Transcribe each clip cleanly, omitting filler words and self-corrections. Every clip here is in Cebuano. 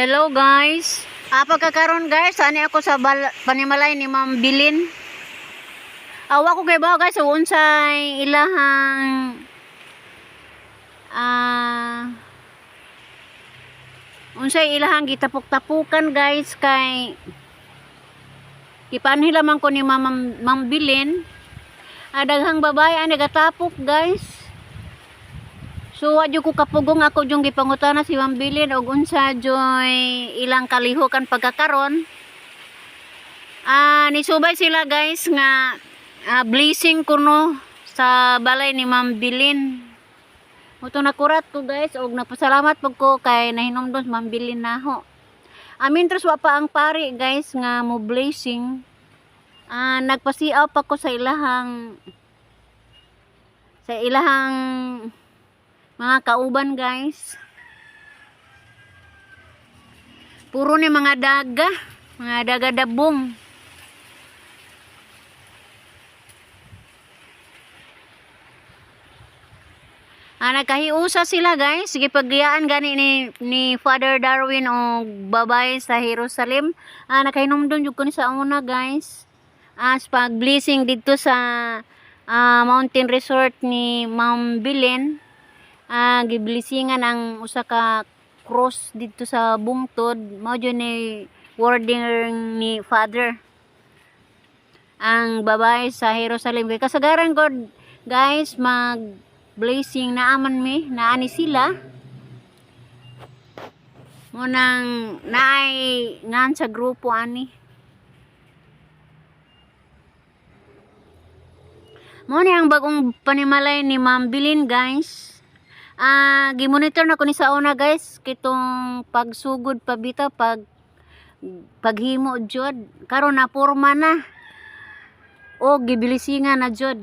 Hello guys. Pagkakaroon guys, ani ako sa panimalay ni Ma'am Bilin. Awa ko kay ba guys, so unsay ilahang ah unsay ilahang gitapok-tapukan guys, kay gipanhi lamang ko ni Ma'am Bilin. Daghang babae ang nagatapok guys. So wa jud ko kapugong, ako jung gipangutana si Ma'am Bilin og unsa joy ilang kalihukan pagkakaron. Nisubay sila guys nga blessing kuno sa balay ni Ma'am Bilin. Muto nakurat ko guys og nagpasalamat pud ko kay nahinumdom si Ma'am Bilin naho. Amin tros wa pa ang pari guys nga mo blessing. Nagpasiaw pa ko sa ilahang mga kauban guys. Puro ni mga daga dabong. Nagkahiusa sila guys. Sige, pagyaan gani ni Father Darwin og babae sa Jerusalem. Nakahinumdum jud ko ni sa una guys. As pag blessing didto sa Mountain Resort ni Ma'am Bilin. Giblessingan ang usa ka cross didto sa bungtod. Mao jud ni wording ni Father ang babae sa Jerusalem. Kay kasagaran god guys mag blessing naaman mi, naani sila. Munang naay ngan sa grupo ani. Mo ni ang bagong panimalay ni Ma'am Bilin guys. Gimonitor na ko ni sa una guys kitong pagsugod pa bitaw pag paghimo jud. Karon na porma na. O gibilisingan na jud.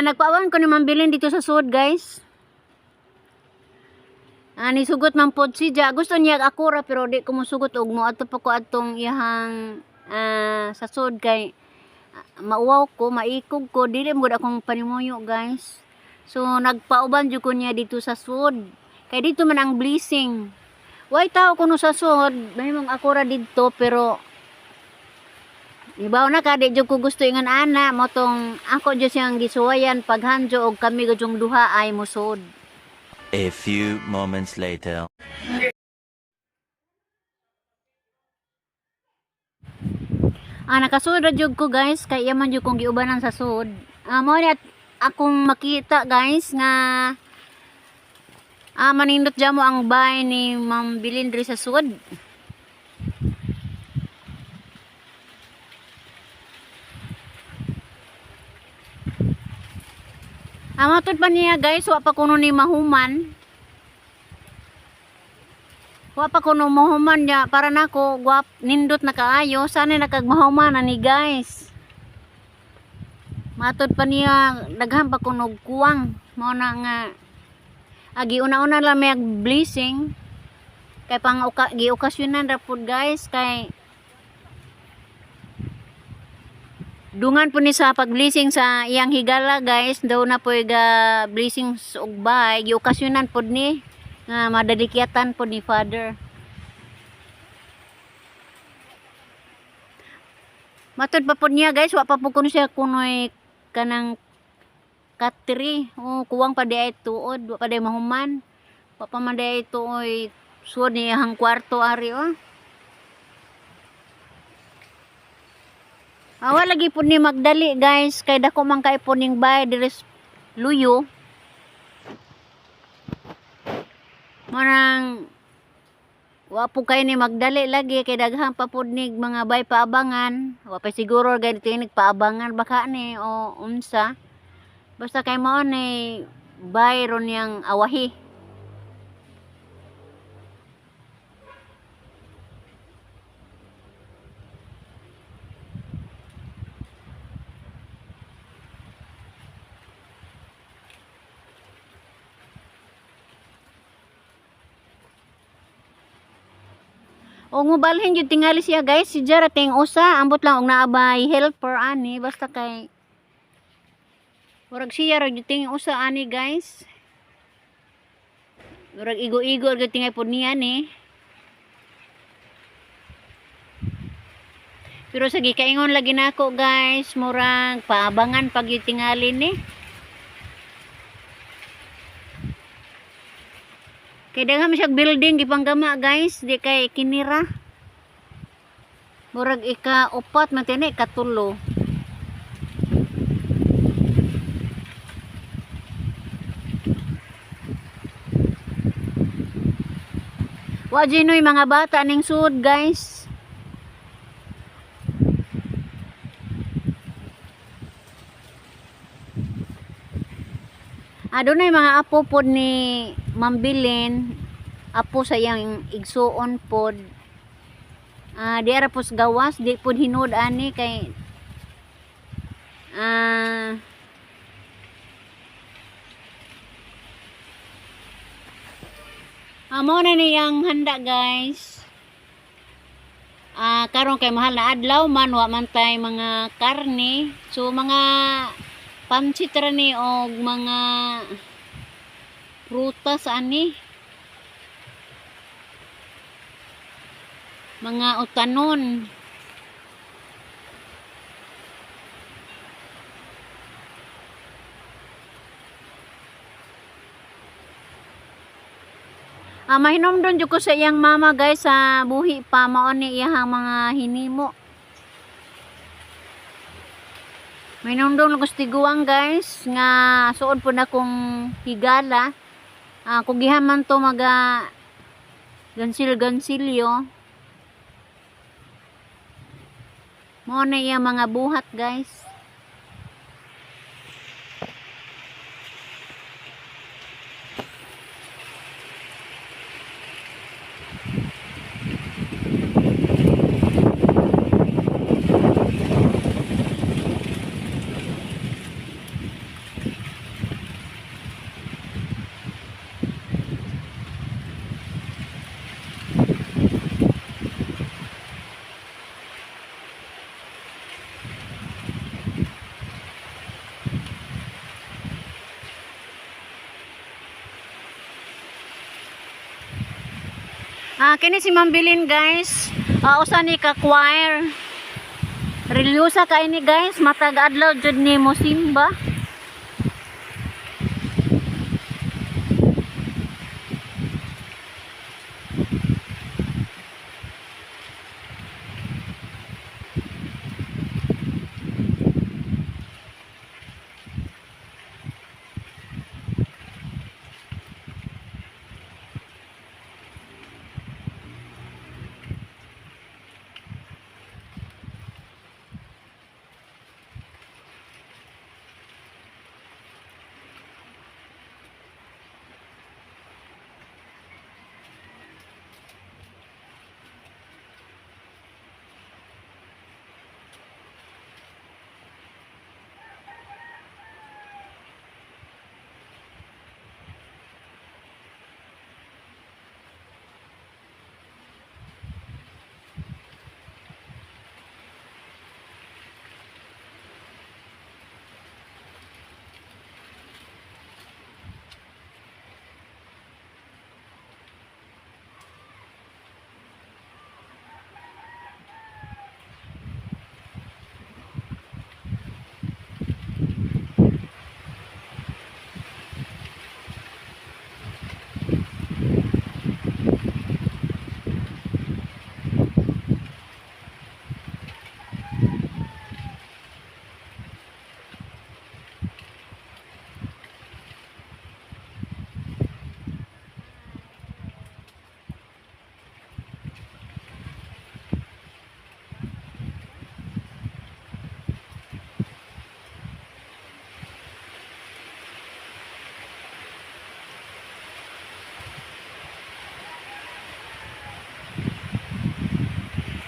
Nagpaawan ko ni Ma'am Bilin dito sa sud guys. Nisugot man pod siya. Gusto niya ako ra pero di ko mosugot og moadto pa ko adtong iyahang sa sud kay mauwaw ko, maikog ko, dili mo gud akong panimuyo guys. So nagpauban jud ko niya dito sa sud. Kay dito man ang blessing. Way tao kuno sa sud, mahimong ako ra didto pero ibaw na ka, di jud ko gusto ingan ana, mo tong ako jud siyang gisuwayan paghanjo og kami gud duha ay mosud. A few moments later. Nakasud ra jud ko guys, kay iya man jud kong giubanan sa sud. Mo ni at akong makita guys nga manindot jamo ang bay ni Ma'am Bilin diri sa sud. Matud pa niya guys, wa pa kuno ni mahuman. Wa pa kuno mahuman niya para nako guwap nindot na kaayo, sana nakagmahuman na ni guys. Matod pa niya daghan pa kuno og kuwang. Mao na nga agi una-una lang may blessing kay pang giokasyonan ra pud guys kay dungan po ni sa pag-blessing sa iyang higala guys, daw na po ga blessings og bay, giokasyonan pod ni nga madadikyatan pod ni Father. Matod pa pod niya guys, wa pa po kuno siya kunoy kanang katri o kuwang pa di ay tuod, wa pa di mahuman, wa pa man di ay tuoy suod ni iyang kwarto ari oh. Awa lagi po ni magdali guys kay dako man kay po ning bay diri luyo. Manang wa po kay ni magdali lagi kay daghan pa pud nig mga bay paabangan. Wa pa siguro ganito nig paabangan baka ni o unsa. Basta kay mao ni bay ron niyang awahi. O mubalhin jud tingali siya guys, si Jara ting usa, ambot lang og naa bay helper ani basta kay murag siya ra jud ting usa ani guys. Murag igo-igo gyud tingay pod niya ni. Pero sa gikaingon lagi nako guys, murag paabangan pag gyud tingali ni. Kay daghan man siyag building gipanggama guys, di kay kinira. Murag ika-upat man tini, ikatulo. Wa noy mga bata ning sud guys. Adunay mga apo pod ni Mambilin, apo sa iyang igsuon pod. Di ara pos gawas, di pod hinuod ani kay ah mao na niyang handa guys. Karon kay mahal na adlaw man, wa man tay mga karne. So mga pansit ra ni og mga prutas ani. Mga utanon. Mahinomdom jud ko sa iyang mama guys sa buhi pa, mao ni iyang mga hinimo. Mahinomdom ko sa tiguang guys nga suod po na kong higala. Kugihan man to maga gansil-gansilyo. Mao na iyang mga buhat guys. Kini si Mambilin guys. Usa ni ka choir. Relyosa kay ni guys, matag adlaw jud ni mo simba.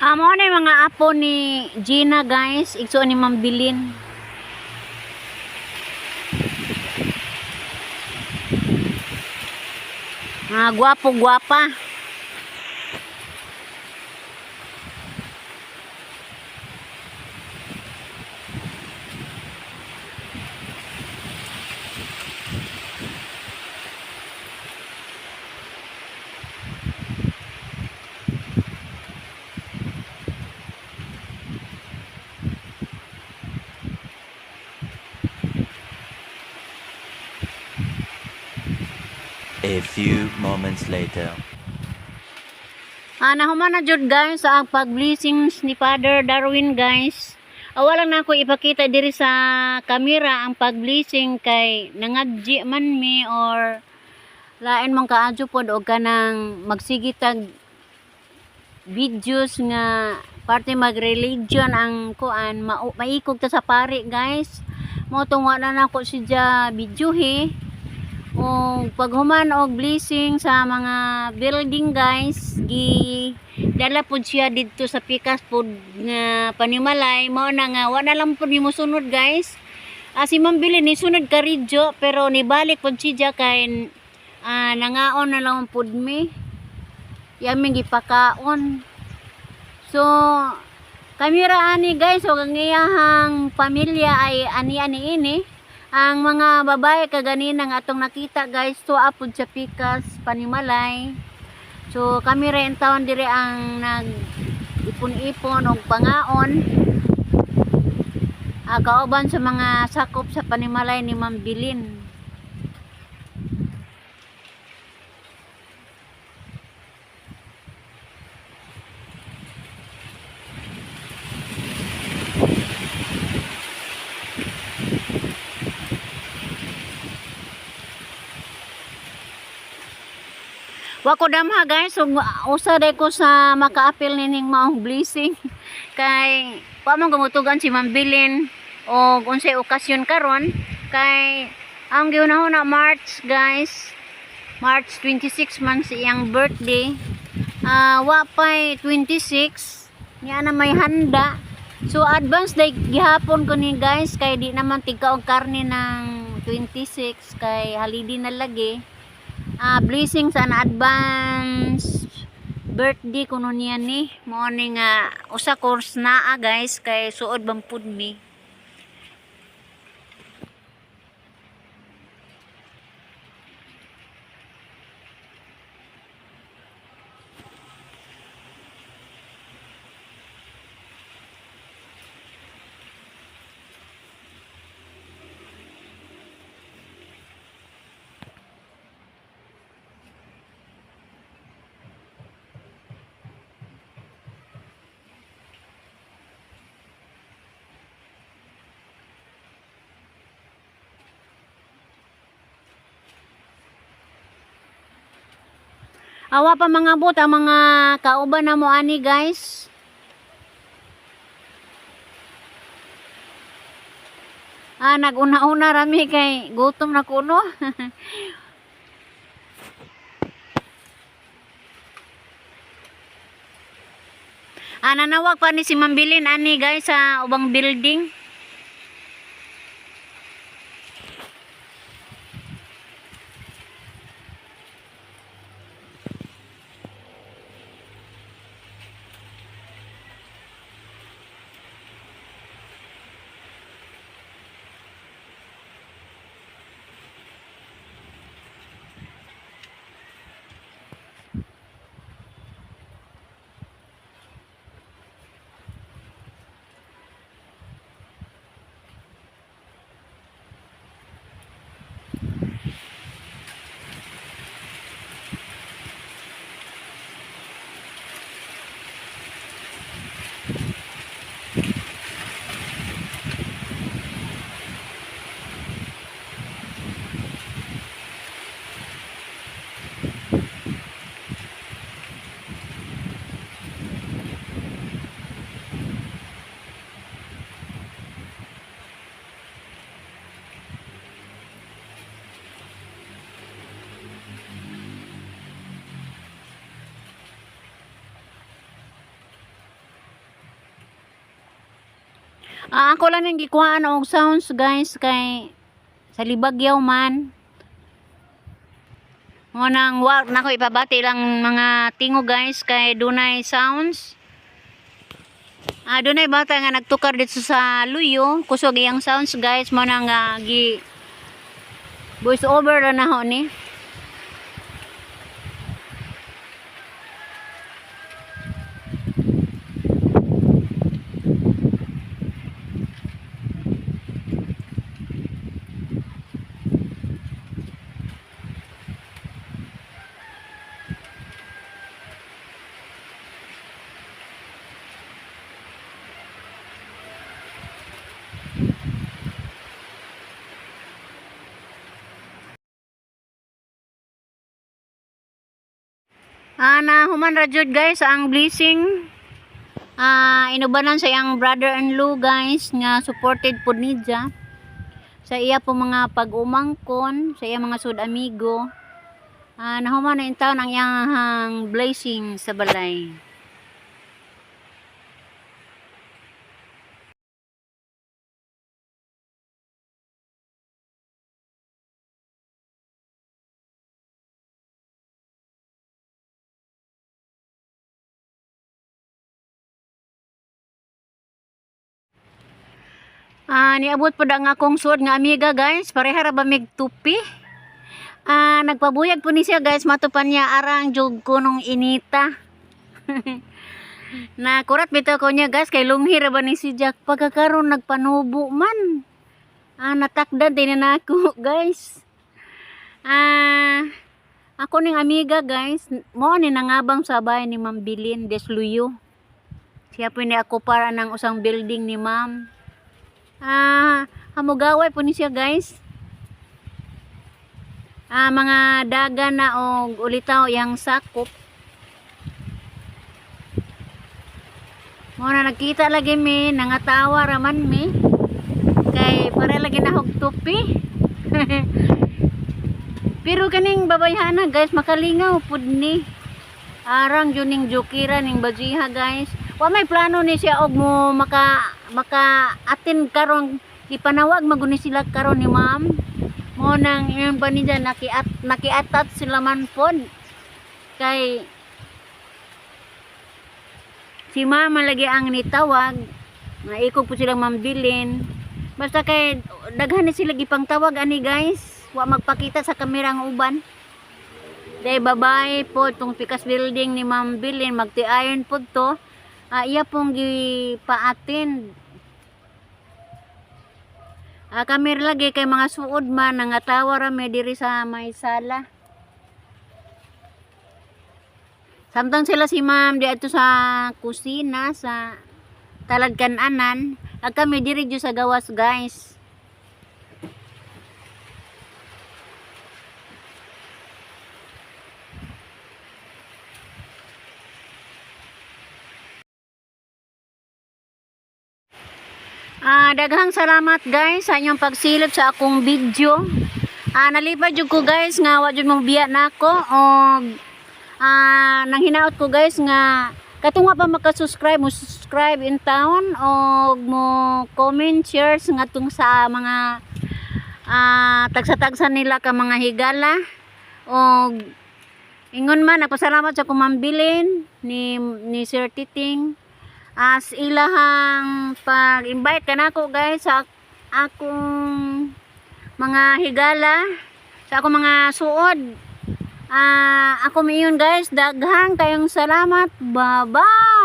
Mao na yung mga apo ni Gina guys, igsuon ni Mambilin. Mga gwapo-gwapa. A few moments later. Ah, nahuman na jud guys ang pag-blessings ni Father Darwin, guys. Ah, wala na ako ipakita diri sa kamera ang pag-blessing kay nangadji man mi or lain man kaadyo pod og kanang magsigitag videos nga parte mag-religion ang kuan, maikog ta sa pari, guys. Mo tong wa na nako siya videohe. O paghuman og blessing sa mga building, guys, gi dala pud siya didto sa pikas pud nga panimalay. Mao na nga wa na lang pud mi mosunod, guys. Ah, si Ma'am Billy ni sunod ka ridyo pero nibalik pud siya kay nangaon na lang pud mi. Yaming gipakaon. So, kamera ani guys, og ang iyahang pamilya ay ani-ani ini. Ang mga babae kaganina nga atong nakita, guys, tuwa pud sa pikas panimalay. So, kami rin taon dire ang nag ipon-ipon og pangaon. Ah, kauban sa mga sakop sa panimalay ni Ma'am Bilin. Wa ko damha, guys, ug usa day ko sa makaapil nining maong blessing kay wa man gumutugan si Ma'am Bilin og unsay okasyon karon kay ang gihunahuna March, guys. March 26 man sa iyang birthday. Ah, wa pay 26 niya na may handa. So advance day gihapon ko ni guys kay di naman tigka og karne ng 26 kay halidi na lagi. Ah, blessings and advance birthday kuno niya ni. Mo ni nga usa course naa, guys, kay suod bang pud mi. Awa pa mga bot ang mga kauban na mo ani, guys. Ah, nag-una-una rami kay gutom na kuno. Ah, nanawag pa ni si Mambilin ani guys sa ubang building. Ah, ako lang ning gikuhaan og sounds, guys, kay sa libagyaw man. Mo nang wa na ko ipabati lang mga tingo, guys, kay dunay sounds. Ah, dunay bata nga nagtukar dito sa Luyo, kusog iyang sounds, guys, mo nang gi voice over ra na ho ni. Na human ra jud, guys, ang blessing. Inubanan sa iyang brother-in-law, guys, nga supported po niya sa iya po mga pag-umangkon, sa iya mga sud amigo. Nahuman na intawn ang iyang blessing sa balay. Niabot po ang akong suod nga amiga, guys. Pareha ra ba mig tupi? Nagpabuyag po ni siya, guys. Matupan niya arang jug ko nung inita. Na kurat bitaw ko niya, guys, kay lunghi ra ba ni si Jack pagkakaroon nagpanubo man. Natakdan din na ako, guys. Ako ning amiga, guys, mo ni nangabang sa bahay ni Ma'am Bilin Desluyo. Siya po ni ako para ng usang building ni Ma'am. Hamugaway po ni siya, guys. Mga daga na og ulitaw yang sakop. Mo na nagkita lagi mi, nangatawa raman mi. Kay para lagi na og tupi. Pero kaning babayhana, guys, makalingaw pud ni. Arang jud ning jukira ning bajiha, guys. Wa may plano ni siya og mo maka maka atin karon, ipanawag maguni sila karon ni ma'am. Mo nang iyon pa niya nakiatat sila man pod. Kay si mama lagi ang nitawag, naikog po silang mambilin. Basta kay daghan ni sila gipangtawag ani, guys. Wa magpakita sa kamera ang uban. Day babae po tong pikas building ni Ma'am Bilin, magti-iron po to. Iya pong gipaatin. Kami lagi kay mga suod man nangatawa ra mi diri sa may sala. Samtang sila si Ma'am di ato sa kusina sa talagkananan, ag kami diri jud sa gawas, guys. Daghang salamat, guys, sa inyong pagsilip sa akong video. Nalipay jud ko, guys, nga wa jud mo biya nako og nang hinaot ko, guys, nga katong wa pa maka-subscribe mo subscribe in town og mo comment, shares ngatong sa mga tagsa-tagsa nila ka mga higala og ingon man nagpasalamat sa kumambilin ni Sir Titing as ilahang pag-invite kanako, guys, sa akong mga higala, sa akong mga suod. Ako miyon, guys, daghang kayong salamat. Bye bye.